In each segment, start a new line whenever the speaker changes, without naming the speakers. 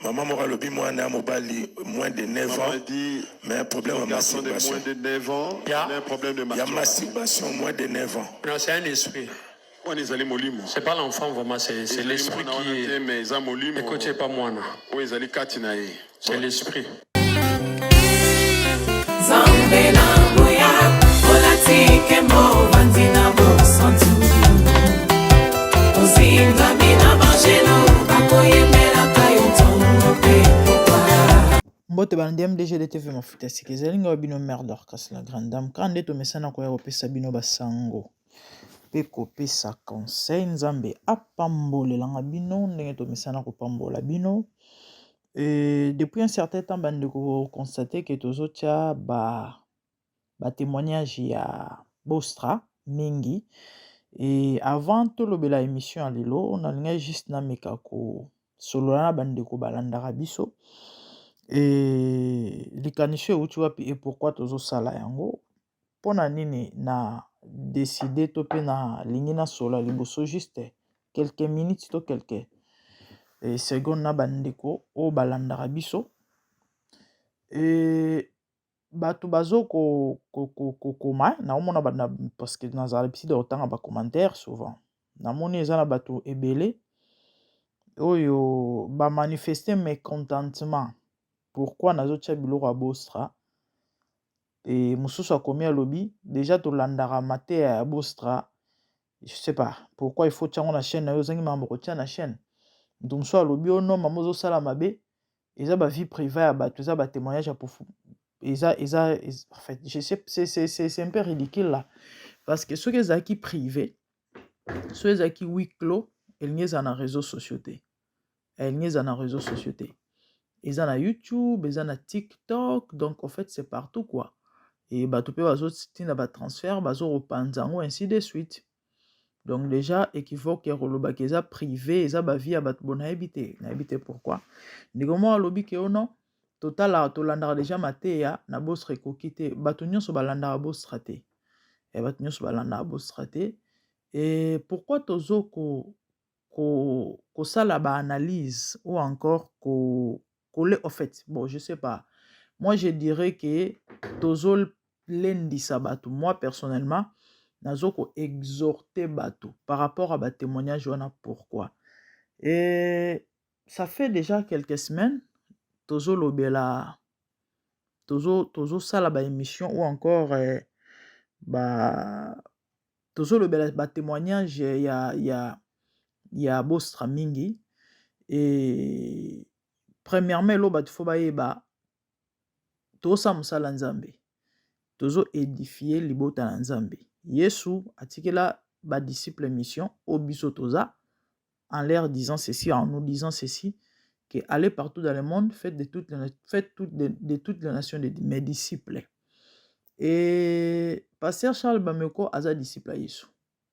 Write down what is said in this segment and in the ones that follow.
Maman moko alobi mwana ya mobali moins de 9
Maman
ans
dit,
mais un problème
son
ya
garçon de
masturbation.
moins de 9 ans,
Ya.
il a un problème de
Ya
masturbation.
masturbation moins de 9 ans.
Non, c'est un esprit.
Wana ezali molimo.
C'est pas l'enfant vraiment, c'est
Ezali
l'esprit
mwana wana
qui
te,
est.
mais eza molimo
Écoutez pas moi, non.
oyo ezali kati na ye.
C'est l'esprit.
Nzambe na nguya olati nkembo ovandi na bosantu ozingami na banjelu bakoyembelaka yo ntongo mpe pokwa.
Mbote balandi MDG TV mafuta ya sika ezali ngai bino mère Dorcas la grande dame kaka nde tomesana koya kopesa bino basango mpe kopesa conseil. Nzambe apambolelanga bino ndenge tomesana kopambola bino. Et depuis un certain temps, bandeko constate que tozotia ba témoignage ya Bostra mingi. Et avant tolobela émission ya lelo, nalingai juste nameka kosolola na bandeko balandaka biso e likanisi euti wapi et pourquoi tozosala yango, mpona nini na décide to mpe nalingi nasola liboso juste quelques minutes to quelques secondes na bandeko oyo balandaka biso. E bato bazo kokoma, naomona parce que nazala habitude ya kotanga bacommentaire. Souvent namoni eza na bato ebele oyo bamanifeste mécontentement pourquoi nazotia biloko ya Bostra. E mosusu akomi, alobi déjà tolandaka mateya ya Bostra, je sais pas pourquoi il faut tia yango na chaîne na yo, ozangi makambo kotia na chaîne. Moto mosusu alobi o non, mama, ozosala mabe, eza bavie privée ya bato, eza batémoignage ya pofu eza en fait, je sais, c'est un peu ridicule là, parce que soki ezalaki privé, soki ezalaki huis clos, elingi ezala na réseaux sociaux te, elingi ezala na réseaux sociaux te. Eza na YouTube, eza na TikTok, donc en fait c'est partout quoi. E bato mpe bazotinda batransfert, bazokopanza yango, ainsi de suite. Donc déjà équivoque ya kolobaka eza privé, eza bavie ya bato, bo nayebi te, nayebi te pourquoi. Ndeko moko alobi ke o non, totalaka, tolandaka déjà mateya na Bostra, ekoki te. Bato nyonso balandaka Bostra te, bato nyonso balandaka Bostra te. E pourquoi tozo kosala ko baanalyse ou encore ko kole, en fait, bon, je sais pas, moi je dirais que tozolendisa bato. Moi personnellement nazo koexhorte bato par rapport à batémoignage wana. Pourquoi? Et ça fait déjà quelques semaines tozolobela, tozosala baémission ou encore ba tozolobela batémoignage ya Bostra mingi. E premièrement, elo bato fo bayeba, tozosala mosala Nzambe, tozoédifie libota na Nzambe. Yesu atikela badisciple mission oyo biso toza, en leur disant ceci, en nous disant ceci, que allez partout dans le monde, faites de toutes les nations de mes disciples. Et pasteur Charles Bameko aza disciple ya Yesu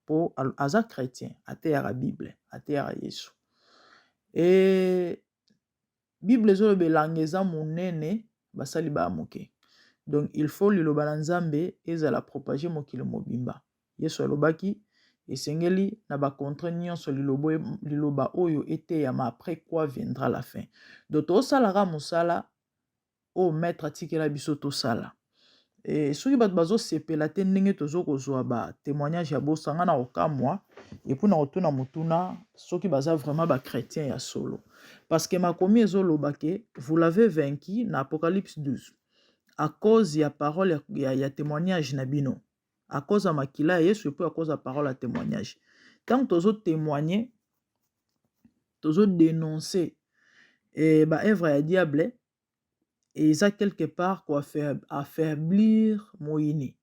mpo aza chrétien, ateyaka Bible, ateyaka Yesu. E Bible ezoloba elanga eza monene, basali baya moke. Donc il faut liloba na Nzambe ezala propage mokili mobimba. Yesu alobaki esengeli na bacontrées nyonso liloba oyo eteyama, après quoi viendra la fin. Donc tosalaka mosala oyo maître atikela biso tosala. E soki bato bazosepela te ndenge tozo kozwa batémoignage ya Bostra, nga na kokamwa et puis na kotuna motuna soki baza vraiment bachrétien ya solo, parce que makomi ezoloba ke vous l'avez vaincu na Apocalypse 12 à cause ya parole ya témoignage na bino, à cause ya makila ya Yesu et puis à cause ya parole ya témoignage. Ntango tozotémoigne, tozodénonce baœuvre ya diable, eza quelque part koaffaiblir moyini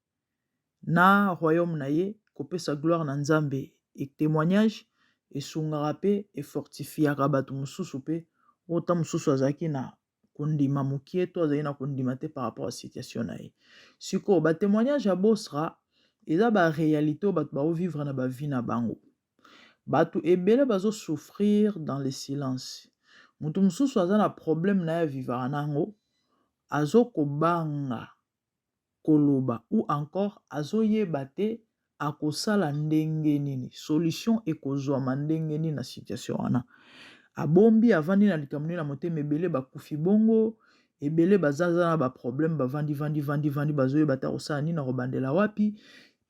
na royaume na ye, kopesa gloire na Nzambe. E témoignage esungaka mpe efortifiaka bato mosusu mpe oyo ta mosusu azalaki na kondima mokie to azali na kondima te par rapport à situation na ye. Sikoyo batémoignage ya Bostra eza baréalité oyo bato baovivre na bavie na bango. Bato ebele bazosouffrir dans le silence. Moto mosusu aza na problème na ye, avivaka na yango, azokobanga koloba ou encore azoyeba te akosala ndenge nini, solution ekozwama ndenge nini na situation wana. Abombi avandi na likambo nini na motema ebele bakufi bongo ebele bazaza na ba problème bavandi vandi vandi vandi bazoyeba ata kosala nini na kobandela wapi.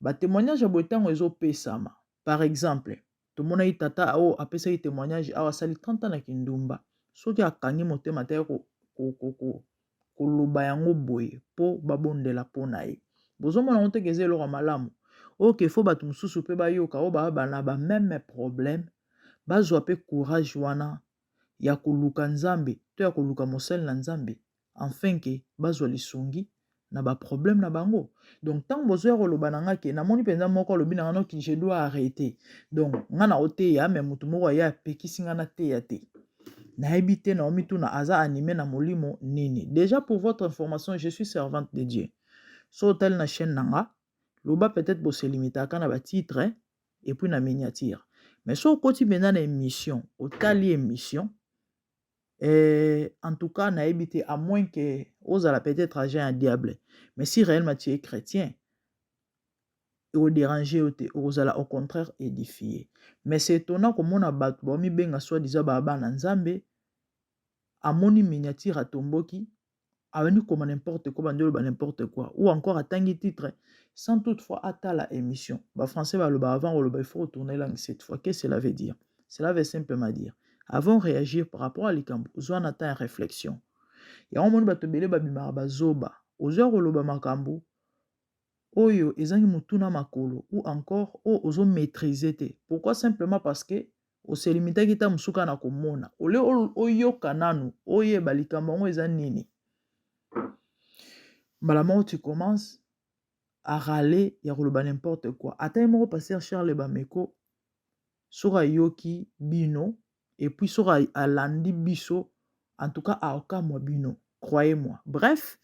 Ba témoignage ya boye ntango ezopesama, par exemple tomonaki tata oyo apesaki témoignage awa asali 30 ans na kindumba, soki akangi motema te koloba yango boye mpo babondela mpo na ye. Bozomona yango te ke eza eloko ya malamu oyo ke fo bato mosusu mpe bayoka oyo baa na ba même problème, bazwa mpe courage wana ya koluka Nzambe to ya koluka mosali na Nzambe afin ke bazwa lisungi na ba problème na bango. Donc ntango bozoya koloba na nga ke namoni mpenza moko alobi na nga noki je dois arrêter, donc nga na oteya me motu moko aye apekisi nga nateya te, nayebi te, naomituna aza animé na molimo nini. Déjà, pour votre information, je suis servante de Dieu. So otali na chaîne na nga, loba peut-être boselimitaka na ba titre et puis na miniature, mais so okoti mpenza na émission, otali émission, en tout cas nayebi te, à moins que ozala peut-être agent ya diable, mais si réellement tu es chrétien, eko déranger yo te, okozala au contraire édifié. Mais c'est étonnant komona bato baomibenga soi-disant baa bana Nzambe, amoni miniature, atomboki, abandi koma n'importe quoi, bandi oloba n'importe quoi, ou encore atangi titre sans toutefois atala émission. Ba Français baloba: avant koloba, il faut retourner langue cette fois. Qu'est-ce que cela veut dire? Cela veut simplement dire, avant réagir par rapport à likambo, ozwa na temps ya réflexion. Yango moni bato ebele babimaka bazoba, ozwa koloba makambo oyo ezangi motu na makolo ou encore oyo ozo maîtriser te. Pourquoi? Simplement parce que oselimitaki ta mosuka na komona ole oyoka nanu oyeba likambo yango eza nini. Mbala moko tu commences à râler, ya koloba n'importe quoi. Ata ye moko pasteur Charles Bameko, soki ayoki bino et puis soki alandi biso, en tout cas aokamwa bino, croyez-moi. Bref,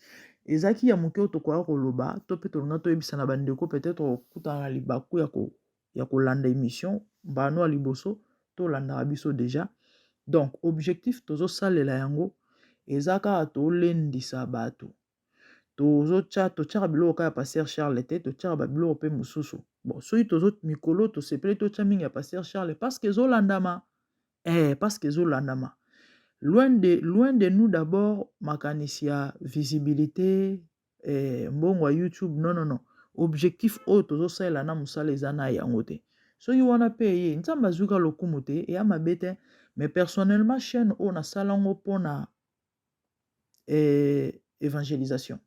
ezalaki ya moke oyo tokoka koloba to mpe tolinga toyebisa na bandeko. Peut-être okutana na libaku ya kolanda émission mbano ya liboso, tolandaka biso déjà. Donc objectif tozosalela yango eza kaka tolendisa bato. Tozotya, totyaka biloko kaka ya pasteur Charles te, totyaka babiloko mpe mosusu. Bon, soki tozo mikolo tosepeli totya mingi ya pasteur Charles parce que ezolandama, parce que ezolandama. Loin de nous d'abord makanisi ya visibilité, mbongo ya YouTube, non, non, non. Objectif oyo tozosalela na mosala eza na yango te. Soki wana mpe eye, Nzambe azwika lokumu te, eya mabe te. Mais personnellement, chaîne oyo nasala yango mpona évangélisation.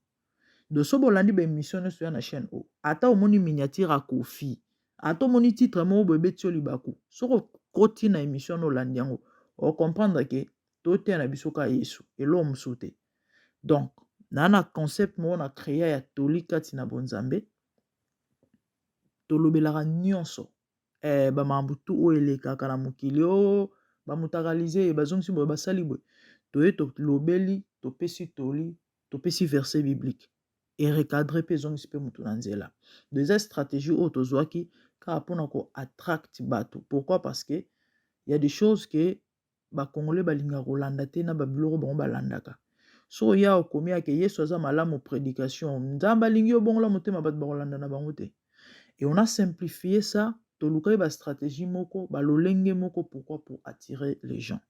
Donc so bolandi ba émission nyonso ya na chaîne oyo, ata omoni miniature ya Kofi, ata omoni titre moko boye ebeti yo libaku, soki okoti na émission na olandi yango, o comprendre ke toteya na biso kaka Yesu, eloko mosusu te. Donc naa na concept moko na créa ya toli kati na bonzambe. Tolobelaka nyonso, bamakambo tu oyo elekaka na mokili oyo, bamutakalize, bazongisi boye, basali boye, toye tolobeli, topesi toli, topesi verset biblique, e recadrer mpe ezongisi mpe motu na nzela. Donc eza stratégie oyo tozwaki kaka mpona ko attracter bato. Pourquoi? Parce que y a des choses que ba Congolais balingaka kolanda te na babiloko bango balandaka. So oya okomi ake Yesu aza malamu, prédication, Nzambe alingi yo, bongola motema, bato bakolanda na bango te. Et on a simplifié ça, tolukaki ba stratégie moko, balolenge moko. Pourquoi? Pour attirer les gens.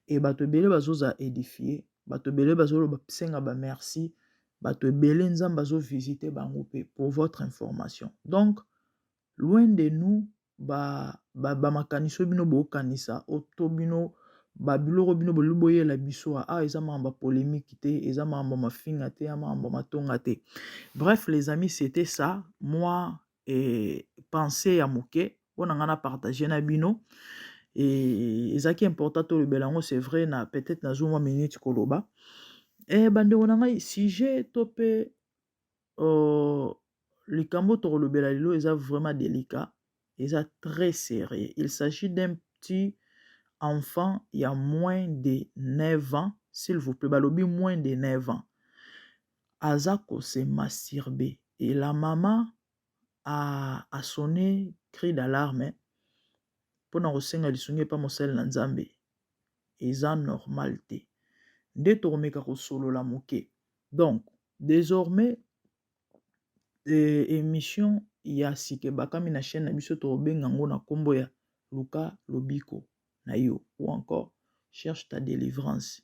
Et bato ebele bazozala édifié, bato ebele bazoloba senga ba merci, bato ebele Nzambe azo visiter bango mpe, pour votre information. Donc loin de nous bamakanisi oyo bino bokanisa to bino babiloko bino bolingi boyela biso awa, eza makambo ya polémique te, eza makambo mafinga te, ya makambo matonga te. Bref, les amis, c'était ça moi pensée ya moke mpona ngai na partage na bino. Ezalaki important tolobela yango. C'est vrai, na peut-être nazwi mwa minute koloba. Bandeko na ngai, sujet to mpe likambo tokolobela lelo eza vraiment délicat, eza très sérieux. Il s'agit d'un petit enfant ya moins de 9 ans. S'il vous plaît, balobi moins de 9 ans, aza kose masturber et la maman a sonné cri d'alarme mpona kosenga lisungi epa mosali na Nzambe. Eza normal te nde tokomeka kosolola moke. Donc désormais, émission ya sika ebakami na chaîne na biso, tokobenga yango na nkombo ya Luka Lobiko na yo ou encore Cherche ta delivrance.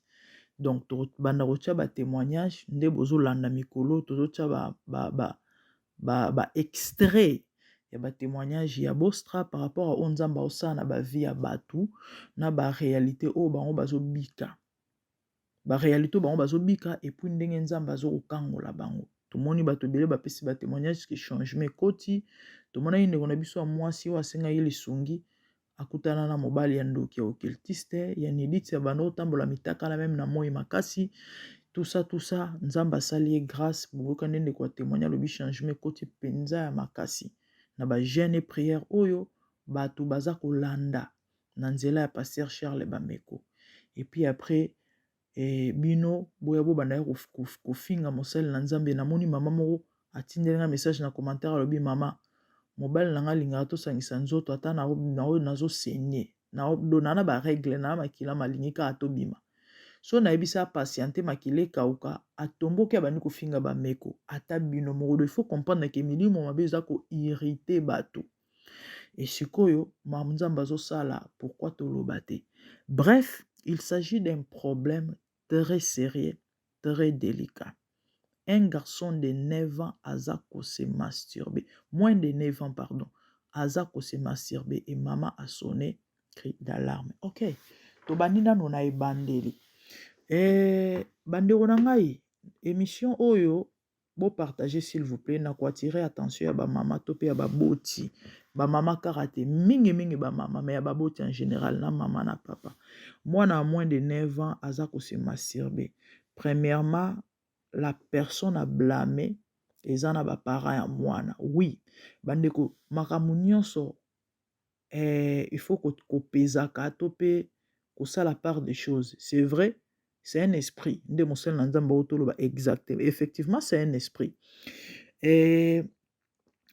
Donc tobanda kotia ba témoignage nde bozolanda mikolo tozotia ba ba ba ba, ba extrait ya ba témoignage ya Bostra par rapport à oyo Nzambe aosala na ba vie ya bato na ba réalité oyo bango bazobika. Ba réalité oyo bango bazobika et puis ndenge Nzambe azokokangola bango. Tomoni bato ebele bapesi ba témoignage que changement ekoti. Tomonaki ndeko na biso ya mwasi oyo asengaki lisungi akutana na mobali ya ndoki ya occultiste ya nidite ya banda otambola mitakala meme na moi makasi, tout ça tout ça. Nzambe asali ye grâce. Boyoka nde ndeko ya témoigne alobi changement ekoti mpenza ya makasi na ba jeûne et prière oyo bato baza kolanda na nzela ya pasteur Charles Bameko. Et puis après bino boya bobanda kofinga mosali na Nzambe. Namoni mama moko atindeli nga message na commentaire, alobi: "Mama, mobali na nga alingaka tosangisa nzoto ata na oyo nazosenye na na ba règle na makila, malingi kaka tobima. So nayebisa patiente, makila ekauka, atomboki, abandi kofinga Bameko." Ata bino moko do, il faut comprendre ke milimo mabe eza ko irriter bato. E sikoyo makambo Nzambe azosala, pourquoi toloba te? Bref, il s'agit d'un problème très sérieux, très délicat. Un garçon de 9 ans aza kose masturber, moins de 9 ans, pardon, aza kose masturber et mama a sonné cri d'alarme. Ok, tobandi nano na ebandeli. Bandeko na ngai, émission oyo bopartage s'il vous plaît, na ko attirer attention ya bamama to mpe ya baboti. Bamama kaka te, mingimingi bamama, mais ya baboti en général, na mama na papa. Mwana ya moins de 9 ans aza kose masturber. Premièrement, la personne à blâmer eza na ba parent ya mwana. Oui, bandeko, makambo nyonso il faut kopezaka to mpe kosala part des choses. C'est vrai, c'est un esprit nde mosali na Nzambe oyo toloba. Exactement, effectivement, c'est un esprit.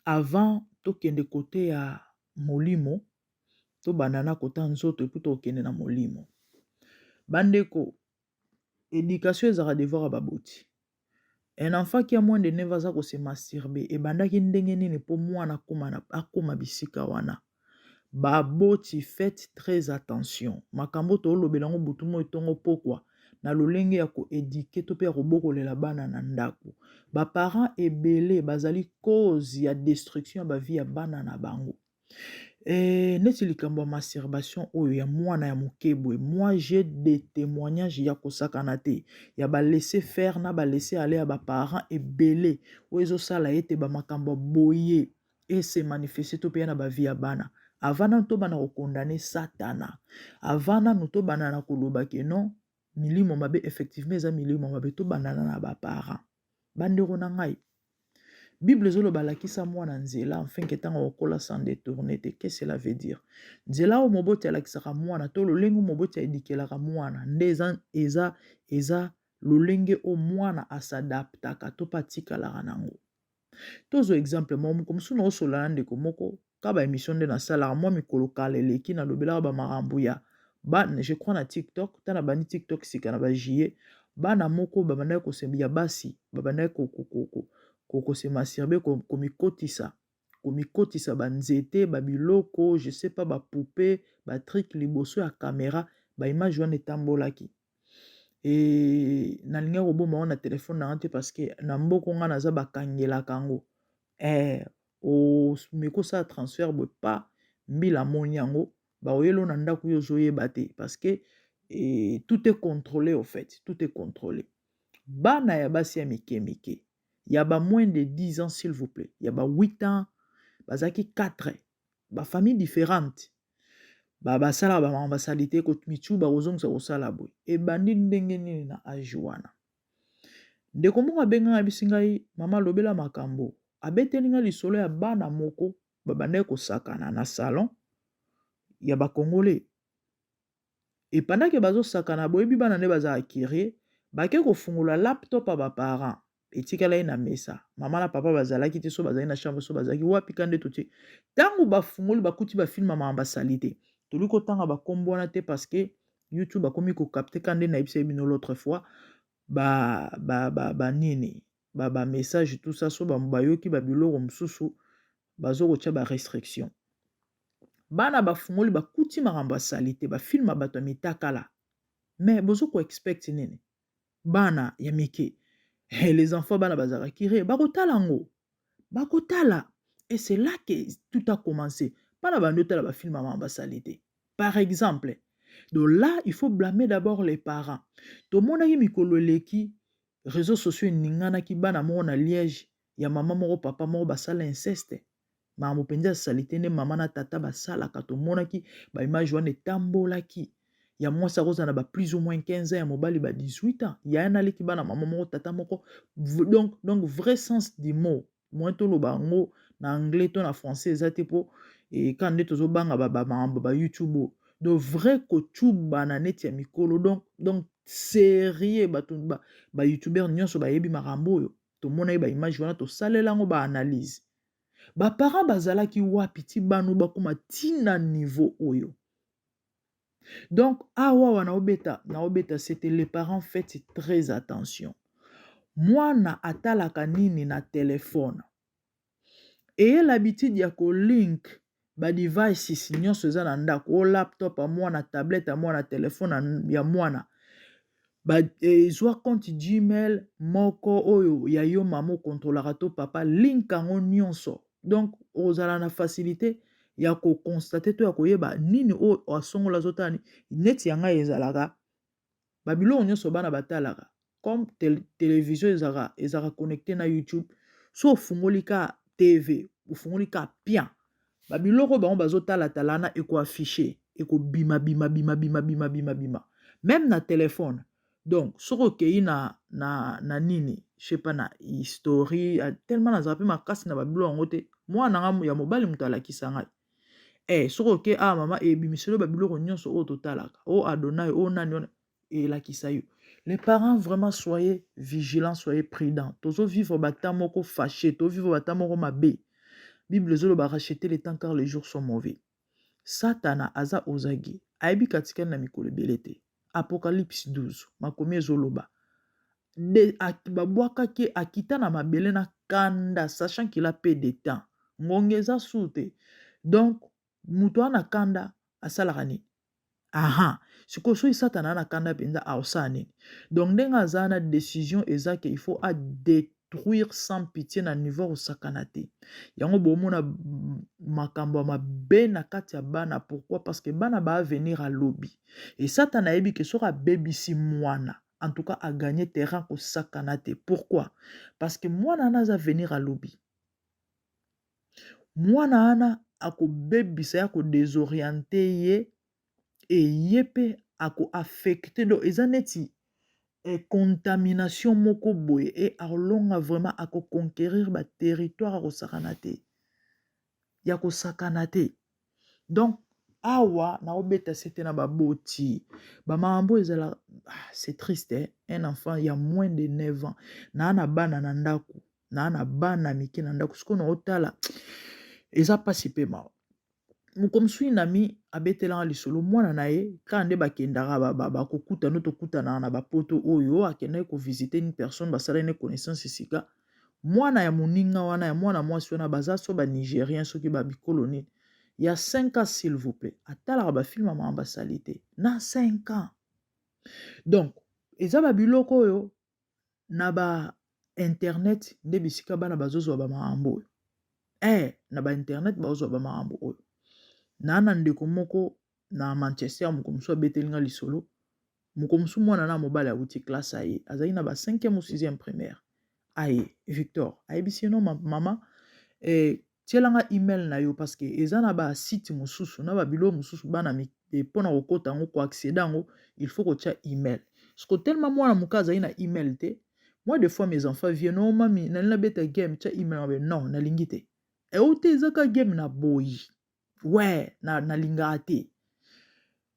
Avant tokende kote ya molimo, tobanda na kota nzoto et puis tokende na molimo. Bandeko, éducation ezalaka devoir ya baboti. Un enfant qui a moins de 9 aza kose masturber, ebandaki ndenge nini mpo mwana akóma bisika wana? Baboti, faites très attention. Makambo toolobela yango butu moi, ntongo, pokwa, na lolenge ya ko éduquer to mpe ya kobokolela bana na ndako. Ba parent ebele bazali cause ya destruction ya ba vie ya bana na bango. Neti likambo ya masturbation oyo ya mwana ya moke boye, moi j'ai des témoignages ya kosakana te, ya ba laisser faire na ba laisser aller ya ba parent ebele oyo ezosala ete bamakambo ya boye ese manifeste to mpe ya na ba vie ya bana. Avant nanu tobanda ko condamner Satana, avant nanu tobanda na koloba ke non, milimo mabe, effectivement eza milimo mabe, tobandana na ba parent. Bandeko na ngai, Bible ezoloba: "Alakisa mwana nzela afin ke ntango akokola s'en détourne te." Qu'est cela veut dire? Nzela oyo moboti alakisaka mwana to lolenge moboti aedikelaka mwana nde eza lolenge oyo mwana asadaptaka to mpe atikalaka nango. Tozwa exemple moko. Moko mosusu, naosolola na ndeko moko ka ba émission nde nasalaka mwa mikolo kala eleki, nalobelaka bamakambo ya bana, je crois na TikTok. Ta na bandi TikTok sika na ba juillet, bana moko babandaki kosembi ya basi, babandaki kose masturber, komikotisa banzete, babiloko, je sais pas, ba poupée, ba truc liboso ya caméra. Ba image wana etambolaki e nalingaki koboma ngo na telefone na nga te, parce que na mboka nga naza, bakangelaka yango. Omeki osala transfert boye, pa mbila amoni yango, bakoyela na ndako, oyo ozoyeba te, parce que tout est contrôlé. Au fait, tout est contrôlé. Bana ya basi ya mike mike, ya ba moins de 10 ans, s'il vous plaît, ya ba 8 ans, bazalaki 4 ba famille différente, basalaka bamama basali te, mitu bakozongisa kosala boye. Ebandi ndenge nini na age wana? Ndeko moko abengaka bisi ngai: "Mama, alobela makambo." Abeteli ngai lisolo ya bana moko babandaki kosakana na salon ya bakongole. Epandaki bazosakana, boyebi bana nde bazalaka curieux, bake kofungola laptop ya ba parent etikala ye na mesa. Mama na papa bazalaki te, so bazalaki na chambre, so bazalaki wapi, ka nde totie. Ntango bafungoli, bakuti ba film mama basali te. Toli kotanga bakombo wana te, parce que YouTube akomi ko capter. Ka nde nayebisa bino l'autre fois, banini ba message, tout ça, so bayoki babiloko mosusu, bazokotia ba restriction. Bana bafungoli, bakuti makambo asali te, ba film ya bato ya mitakala. Mais bozo ko expect nini? Bana ya mike, les enfants bana bazalaka curieux, bakotala yango, bakotala. Et c'est là que tout a commencé. Bana bandi otala ba film ya mama basali te. Par exemple, donc là il faut blâmer d'abord les parents. Tomonaki mikolo eleki réseaux sociaux eninganaki bana moko na Liège ya mama moko papa moko basala inceste. Makambo mpenza ya salite nde mama na tata basalaka. Tomonaki ba image wana etambolaki ya mwasi akozala na ba plus ou moins 15 ans, ya mobali ba 18 ans, yaya naleki bana mama moko tata moko. Donc vrai sens du mot, moins toloba yango na anglais to na français eza te, po kaka nde tozobanga ba makambo ba YouTube oyo. Donc vrai kotubana neti ya mikolo. Donc sérieux, bato ba youtubeur nyonso bayebi makambo oyo. Tomonaki ba image wana, tosalela yango ba analyse. Ba parents bazalaki wapi ti bano bakoma tina niveau oyo? Donc awa wana naobeta c'était les parents, faites très attention. Mwana atalaka nini na telefone? Ayez l'habitude ya kolink ba devices nyonso eza na ndako, o laptop ya mwana, tablette ya mwana, telefone ya mwana. Ezwa compte Gmail moko oyo ya yo mama okontrolaka to papa, link yango nyonso. Donc ozala na facilité ya koconstater to ya koyeba nini oyo asongola azotala. Neti ya ngai ezalaka babiloko nyonso bana batalaka, comme télévision ezalaka connecté na YouTube. So ofungoli ka TV, ofungoli ka pian, babiloko bango bazotalatala na ekoaffiche, ekobima bima bima bima bima bima bima, même na telefone. Donc soki okei na nini, je sais pas, na history, tellement nazala mpe makasi na babiloko yango te. Mwana nga ya mobali moto alakisa ngai. Soki oke ah mama, ebimiselo babiloko nyonso oyo totalaka, o Adonai o nani wana elakisa yo. Les parents, vraiment, soyez vigilants, soyez prudents. Tozovivre batemps moko fâché, tozovivre batemps moko mabe. Bible ezoloba: racheter le temps car les jours sont mauvais. Satana aza ozagi, ayebi katikali na mikolo ebele te. Apocalypse 12, makomi ezoloba babwakaki, akita na mabele na kanda, sachant qu'il a peu de temps, ngonga eza su te. Donc moto wana kanda asalaka nini? Aha, sikoyo soki Satana na kanda mpenza, aosala nini? Donc ndenge aza na décision eza ke il faut adétruire sans pitié na niveau kosakana te. Yango bomona makambo ya mabe na kati ya bana. Pourquoi? Parce que bana baavenir alobi e Satana ayebi ke soki abebisi mwana, en tout cas aganye terrain kosakana te. Pourquoi? Parce que mwana wana aza avenir alobi. Mwana wana akobebisa ye, akodésorienter ye, e ye mpe akoaffecter. Donc eza neti contamination moko boye e alonga vraiment, akoconquérir baterritoire akosakana te, ya kosakana te. Donc awa naobeta se te na baboti bamakambo ezala. Ah, c'est triste, eh? Un enfant ya moins de 9 ans, naa na bana na ndako, naa na bana mike na ndako, sikoyo naotala eza mpasi mpe mawa. Mokomosu nami abetelanga lisolo, mwana na ye kaka nde bakendaka bakokutana, tokutanaka na bapoto oyo akendaki kovisiter une personne, basalaki ne connaissance esika mwana ya moninga wana ya mwana mwasi wana baza so banigérien, soki babikolo nini, ya 5 ans, s'il vous plaît, atalaka bafilm ya makambo basali te na 5 ans. Donc eza babiloko oyo na ba internet nde bisika bana bazozwa bamakambo oyo. Na bainternet bazozwa bamakambo oyo. Na ndeko moko na Manchester, moko mosusu abeteli nga lisolo, moko mosusu mwana na mobali awuti classe, aye, azalaki na ba 5e ou 6e primaire, aye Victor ayebisi ye: no mama, tielanga email na yo, parce que eza na basite mosusu na babiloko mosusu bana mpona kokota yango, koaccéder yango, il faut kotia email. Parce tellement mwana moke azali na email te. Moi, des fois mes enfants viennent: oh mami, nalingi nabeta game, tia email. Nabe non, nalingi te. Eo te, eza ka game na boyi we nalingaka te.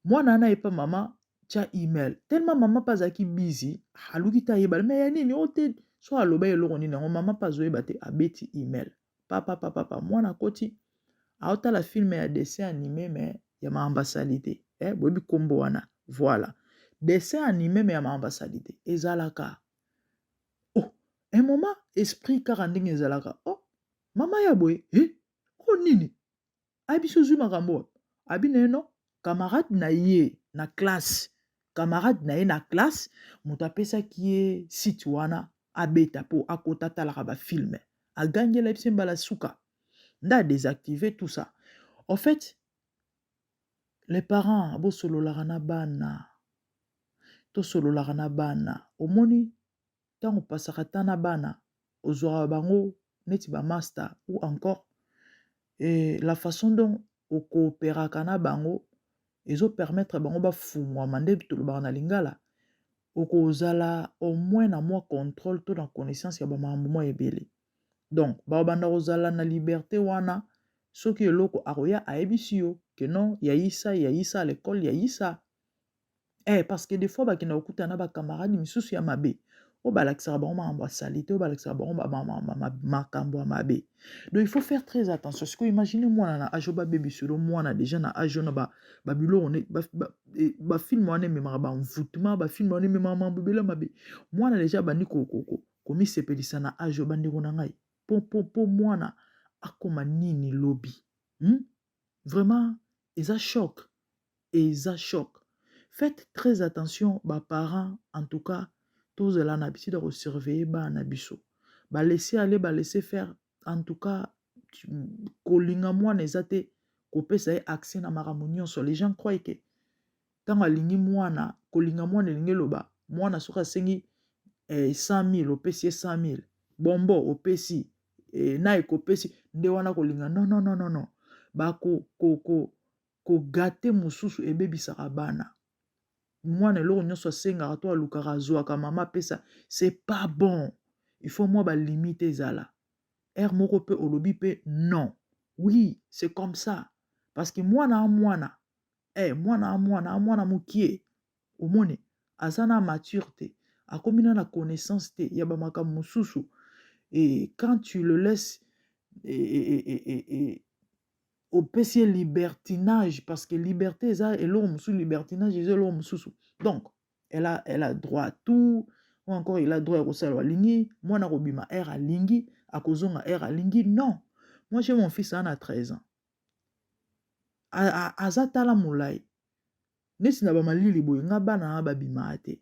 Mwana wana epa mama tia email, tellement mama mpe azalaki busy, aluki te ayeba me ya nini o te. So aloba eloko nini yango, mama mpe azoyeba te. Abeti email, papa papa papa, mwana akoti, aotala film ya dessin animé mais ya makambo asali te. Boyebi nkombo wana, voilà, dessin animé mais ya makambo asali te ezalaka. Oh, un moment esprit kaka ndenge ezalaka, oh mama ya boye, o nini, ayebi so ozwi makambo wapi? Abi na ye no, camarade na ye na classe. Camarade na ye na classe moto apesaki ye site wana abeta mpo akota atalaka ba film. Agangela ye biso mbala suka nde a désactiver tout ça. En fait, les parents bosololaka na bana, tosololaka na bana. Omoni ntango opasaka temps na bana, ozwaka bango neti ba master ou encore et la façon dont okoopéraka na bango ezopermettre bango bafungwama. Nde tolobaka na lingala, okozala au moins na mwa contrôle to na connaissance ya bamakambo mwa ebele. Donc bakobanda kozala na liberté wana. Soki eloko akoya, ayebisi yo ke non, yayisa yayisa à l'école yayisa parce que des fois bakenda kokutana na bacamarade misusu ya mabe oyo balakisaka bango makambo ya saleté, oyo balakisaka bango makambo ya mabe. Donc il faut faire très attention. Sikoyo imagine mwana na age oyo babebiselo mwana déjà na age oyo na babiloko, bafilm wana ememaka bamvutema, bafilm wana ememaka makambo ebele mabe. Mwana déjà abandi komisepelisa na age oyo. Bandeko na ngai, po mwana akoma nini lobi? Vraiment eza choc, eza choc. Faites très attention, baparents. En tout cas, tozala na habitude ya kosurveiller bana na biso. Balaisser aller, balaisser faire, en tout cas kolinga mwana eza te kopesa ye accès na makambo nyonso. Les gens croient que ntango alingi mwana, kolinga mwana elingi eloba mwana soki asengi 100 000, opesi ye 100 000, bombo opesi, na ekopesi nde wana kolinga. Non, non, non, non, non. Bako kogâter mosusu ebebisaka bana. Mwana eloko nyonso asengaka to alukaka, azwaka, mama apesa, c'est pas bon. Il faut mwa balimite ezala. Heure moko mpe olobi mpe non. Oui, c'est comme ça, parce que mwana a mwana, mwana a mwana a mwana mokie, omoni aza na mature te, akomi na connaissance te ya bamakambo mosusu. Et quand tu le laisses et opesi ye libertinage, parce que liberté eza eloko mosusu, libertinage eza eloko mosusu. Donc elle a droit à tout ou encore il a droit ya kosala alingi. Mwana kobima heure alingi, akozonga heure alingi. Non, moi j'ai mon fils ana 13 ans, aza tala molai neti na bamalili boye. Nga bana na babimaka te.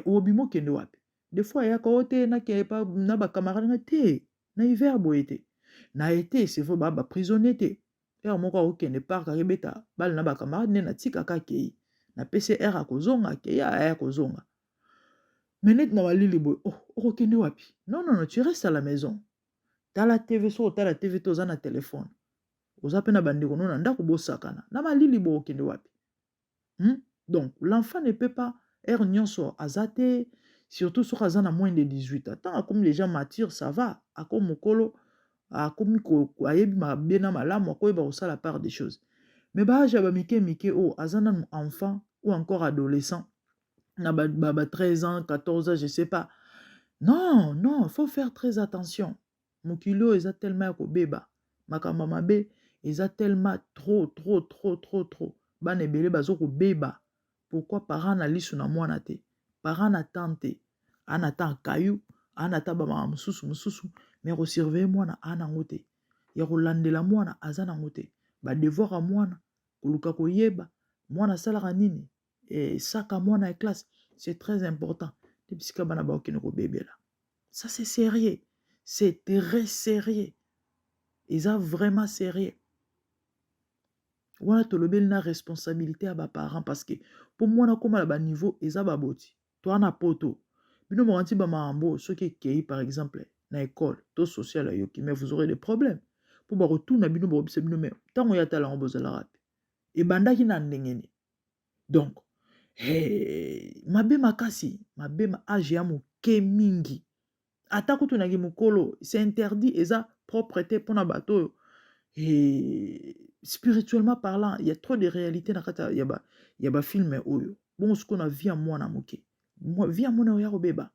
Obima okende wapi? Des fois ayaka o te, nakende na bacamarade nga te na hiver boye te, na été c'est vrai, baa baprisonnier te. Heure moko akokende parc, akebeta bale na bacamarade nde natikaka akei, napesi heure akozonga, akei, aya kozonga. Mais neti na malili boye, oh, okokende wapi? Non, non, non, tu restes à la maison, tala TV. Soki otala TV te, oza na telefone, oza mpe na bandeko no na ndako, bosakana. Na malili boye okende wapi? Donc l'enfant ne peut pas heure nyonso aza te, surtout soki aza na moins de 18 ans. Ntango akomi déjà mature, ça va, akomi mokolo, akomi ayebi mabe na malamu, akoyeba kosala part des choses. Mais baage ya bamike mike oyo aza nanu enfant ou encore adolescent na ba 13 ans, 14 ans, je sais pas, non, non, faut faire très attention. Mokili oyo eza tellement ya kobeba, makambo ya mabe eza tellement trop, trop, trop, trop, trop. Bana ebele baza kobeba. Pourquoi? Parent na liso na mwana te, parent na temps te, ana ta kayu, ana ta bamaka mosusu mosusu, mais kosurveiller mwana aa nango te, ya kolandela mwana aza nango te, badevoir ya mwana, koluka koyeba mwana asalaka nini, esaka mwana ya classe, c'est très important te. Bisika bana bakokende kobebela, ça c'est sérieux, c'est très sérieux, eza vraiment sérieux. Wana tolobeli na responsabilité ya baparent, parce que mpo mwana akóma na baniveau eza baboti to ana poto bino mokanti bamakambo. Soki ekei par exemple na école to social ayoki, mais vous aurez des problèmes mpo bakotuna bino, bakobisa bino. Mais ntango ya tala yango, bozalaka mpe ebandaki na ndenge nini? Donc hey, mabe makasi, mabe. Age ya moke mingi, ata kutunaki mokolo, c'est interdit, eza propre te mpona bato oyo. Spirituellement parlant, il y a trop de réalité na kati ya bafilm oyo. Bongo sikoyo na vie ya mwana moke, vie ya mwana oyo ya kobeba,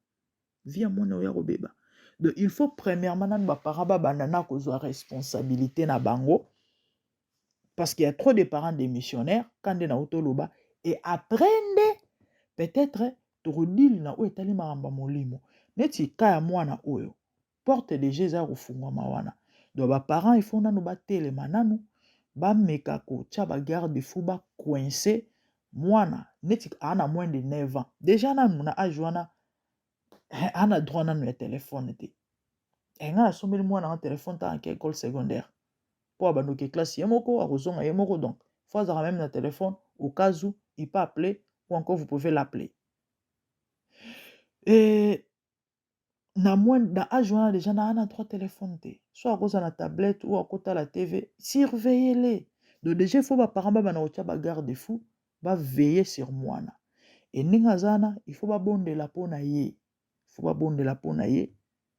vie ya mwana oyo ya kobeba. Donc il faut premièrement nanu baparent babanda na kozwa responsabilité na bango, parce qu'il y a trop de parents démissionnaires ka nde na otoloba. Et après nde peut-être tokodili na oyo etali makambo ya molimo. Neti ka ya mwana oyo, porte déjà eza ya kofungwama wana. Donc baparent, il faut nanu batelema, nanu bameka kotia bagarde fou, bacoince. Mwana neti aa na moins de 9 ans deja nanu na age wana aa na droit nanu ya telefone te. Eh, ngai nasombeli mwana nga telefone ntango ake école secondaire mpo abandoki classe ye moko akozonga ye moko, donc faut azalaka même na telefone au cas où il peut appeler ou encore vous pouvez l'appeler. Et na moins na age wana déjà na na droit téléphone te, soit akozala na tablette ou akotala TV, surveillez-les. Donc déjà il faut ba parents babanda kotia ba garde fou, ba veiller sur mwana. E ndenge aza wana, il faut babondela mpo na ye, faut babondela mpo na ye,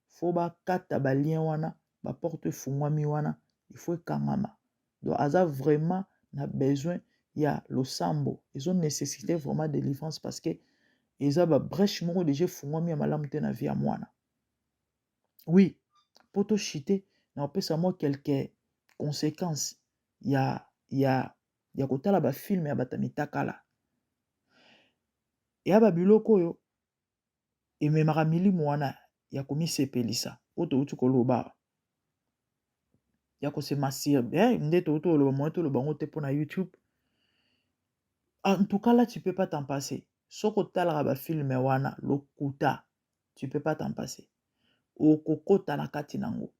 faut bakata ba lien wana, ba porte efungwami wana, il faut ekangama. Donc aza vraiment na besoin ya losambo, ezo nécessiter vraiment délivrance parce que eza ba brèche moko déjà efungwami ya malamu te na vie ya mwana. Oui, po toshite na kopesa mwa quelques conséquences ya kotala ba film ya bato ya mitakala. Eya ba biloko oyo ememaka milimo wana ya komisepelisa oyo touti koloba, ya kose masturber, nde touti koloba moyen toloba yango te mpona YouTube. En tout cas là, tu peux pas t'en passer. Soki otalaka ba film wana lokuta, tu peux pas t'en passer, okokota na kati nango.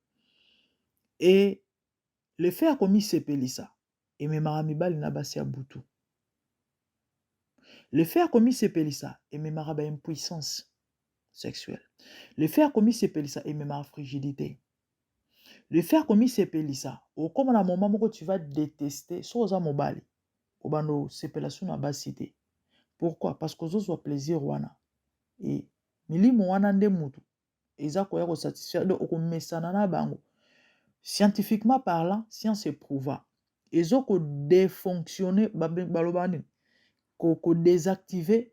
E le fait ya komisepelisa ememaka mibali na basi ya butu. Le fait ya komisepelisa ememaka ba impuissance sexuelle. Le fait ya komisepelisa ememaka frigidité. Le fait ya komisepelisa, okóma na moment moko tu vas détester. Soki oza mobali, obanda osepela su na basi te. Pourquoi? Parce que ozozwa plaisir wana e milimo wana nde mutu eza koya kosatisfaire. Donc okomesana na bango. Scientifiquement parlant, science eprouva ezo kodéfonctionne, baloba nini, kodésactive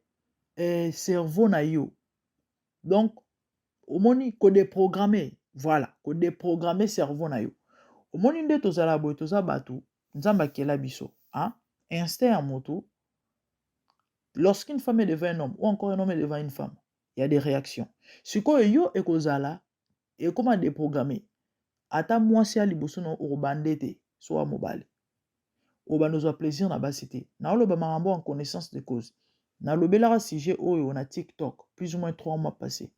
cerveau na yo. Donc omoni kodéprogramme, voilà, kodéprogramme cerveau na yo. Omoni nde tozala boye, toza bato Nzambe akela biso, hein? Instinct ya motu, lorsqu'une femme est devant un homme ou encore un homme est devant une femme, il y a des réactions. Sikoyo yo ekozala ekoma déprogrammé, ata mwasi ya liboso na okobande te. So wa mobali, obanda ozwa plaisir na basi te. Naoloba makambo en connaissance de cause. Nalobelaka sujet oyo na TikTok plus ou moins 3 mois passé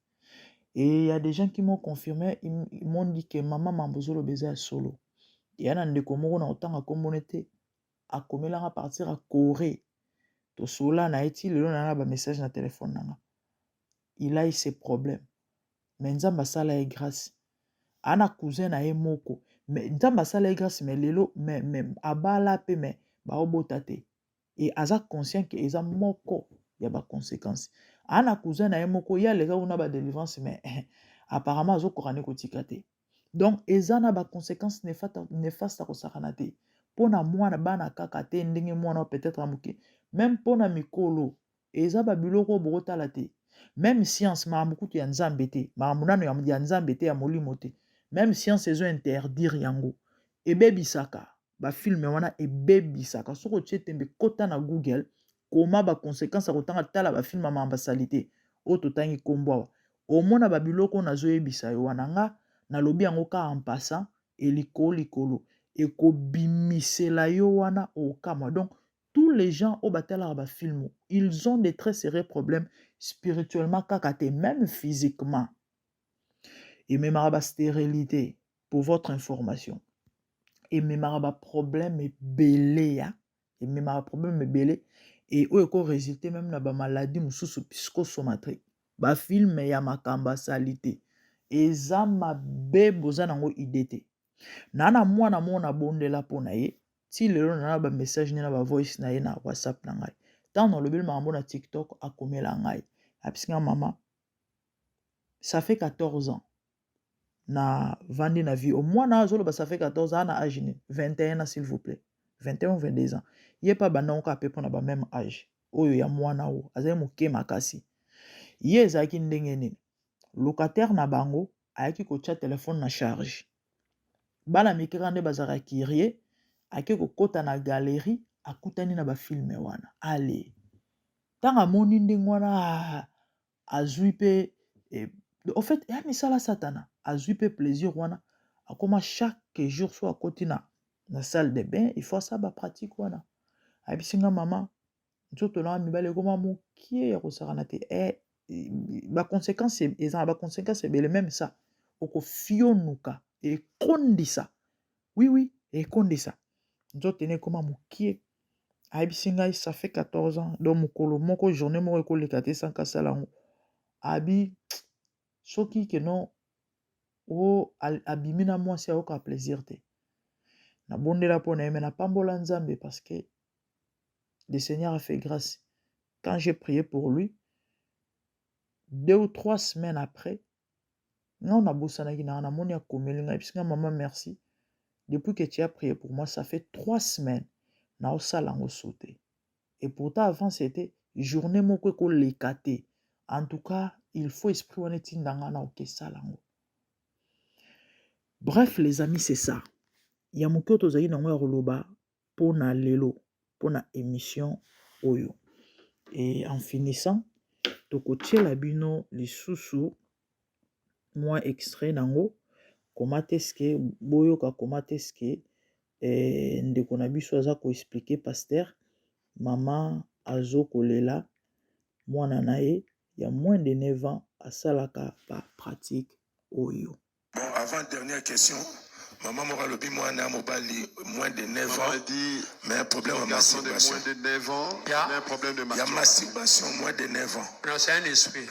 et il y a des gens qui m'ont confirmé, ils m'ont dit que mama, mambo ozoloba eza ya solo. Eya na ndeko moko na kotanga nkombone te, akomelanga partir ya Corée, tosola na ye ti lelo na ba message na telefone nanga. Il a eu ses problèmes, mais Nzambe asala ye grâce. Aa na cousin na ye moko, mais Nzambe asala ye grâce, mais lelo mais abala mpe, mais baobota te e aza conscient ke eza moko ya ba conséquence. Aa na cousin na ye moko, ye aleka kuna ba délivrance, mais apparemment azokoka ne kotika te. Donc eza na ba conséquence néfaste akosakana te mpo na mwana, bana kaka te, ndenge mwana peut-être ya moke, même mpo na mikolo eza babiloko oyo bokotala te. Même science, makambo kutu ya Nzambe te, makambo nano ya Nzambe te, ya molimo te, même science ezo interdire yango. Ebebisaka, ba film wana ebebisaka. Soki otie tembe, kota na Google, koma ba conséquence ya kotanga tala ba film ya makambo asali te oyo totangi nkombo awa, omona babiloko oyo nazoyebisa yo wana. Nga nalobi yango kaka en passant, elikolo likolo ekobimisela yo wana, okamwa. Donc tous les gens oyo batalaka ba film, ils ont de très sérieux problèmes spirituellement kaka te, même physiquement. Ememaka ba stérilité, pour votre information. Ememaka ba problème ebele, ya ememaka problème ebele e oyo ekorésulte même na ba maladie mosusu psychosomatique. Ba film ya makambo asali te eza mabe, boza nango idée te. Na mwana moko nabondela mpo na ye, ti lelo na ba message ne na ba voice na ye na WhatsApp na ngai. Ntango nalobeli makambo na TikTok, akomela ngai, apesi nga: "Mama, ça fait 14 ans na vandi na vie." Omwana azoloba ça fait 14 ans, na âge nini? 21 ans, s'il vous plaît, 21 ou 22 ans. Ye mpe abandango kaka mpe mpona ba même âge oyo ya mwana oyo azali moke makasi. Ye ezalaki ndenge nini? Locataire na bango ayaki kotia telefone na charge. Bana mike kaka nde bazalaka curieux. Ake kokɔta na galerie, akutani na ba film wana. Ale ntango amoni ndenge wana, azwi mpe, au fait eya misala satana, azwi mpe plaisir wana. Akoma chaque jour so akoti na salle de bain, il faut asala ba pratique wana. Ayebisi nga: "Mama." Nzoto na mibali ekoma mokie ya kosakana te. Eh, ba conséquences eza na ba conséquences ebele même ça. Okofionuka, ekondisa. Oui oui, ekondisa. Nzoto ene ekoma mokie. Ayebisi ngai ça fait 14 ans, donc mokolo moko journée moko ekoleka te sans kasala yango. Abi soki que non o abimi na mwasi ayoka plaisir te. Nabondela mpo na ye me napambola Nzambe parce que le Seigneur a fait grâce. Quand j'ai prié pour lui, 2 ou 3 semaines après, nga nabosanaki nanga, namoni akomeli ngai, ayebisi nga: "Mama, merci. Depuis que tu as prié pour moi, ça fait 3 semaines naosala yango so te." Et pourtant avant, c'était journée moko ekoleka te. En tout cas, il faut esprit wana etinda nga na okesala yango. Bref, les amis, c'est ça ya moke oyo tozali nango ya koloba mpona lelo, mpona émission oyo. Et en finissant, tokotiela bino lisusu mwa extrait nango, comment est-ce que boyoka, comment est-ce que ndeko na biso aza koexpliquer pasteur. Mama azokolela mwana na ye ya moins de 9 ans asalaka bapratique oyo.
Bon, avant dernière question, maman moko alobi mwana ya mobali moins de 9
Maman
ans
dit
mais un problème ya
garçon de
masturbation.
Moins de 9 ans,
Ya.
mais un problème de
Ya
masturbation.
masturbation, moins de 9 ans.
Non, c'est un esprit.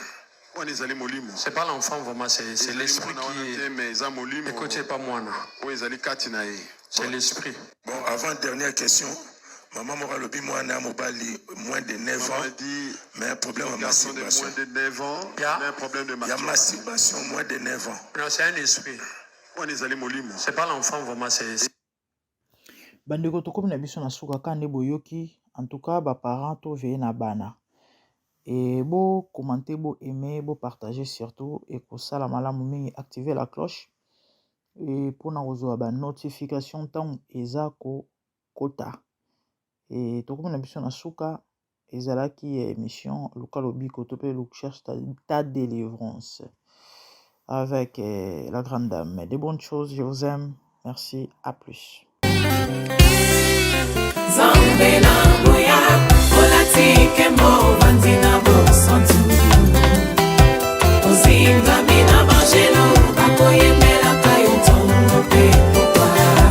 Wana ezali molimo.
C'est pas l'enfant vraiment, c'est
Ezali
l'esprit
mwana wana
qui
te, mais eza molimo
Écoutez pas moi, non.
oyo ezali kati na ye.
C'est l'esprit.
Bon, avant dernière question, maman moko alobi mwana ya mobali moins de 9
Maman
ans
dit
mais un problème ya
garçon de
masturbation.
moins de 9 ans,
Ya.
mais un problème de
Ya
masturbation.
masturbation, moins de 9 ans.
Non, c'est un esprit.
Wana ezali molimo.
C'est pas l'enfant vraiment, c'est
Bandeko, tokomi na biso na suka kaka nde boyoki. En tout cas, baparent, toveiller na bana e bocommenter, boaimer, bopartager surtout, ekosala malamu mingi. Activer la cloche e mpona kozwa banotification ntango eza kokota. E tokomi na biso na suka. Ezalaki émission Luka Lobiko to mpe Cherche ta délivrance avec la grande dame des bonnes choses. Je vous aime, merci, à plus.
Nzambe na nguya olati nkembo.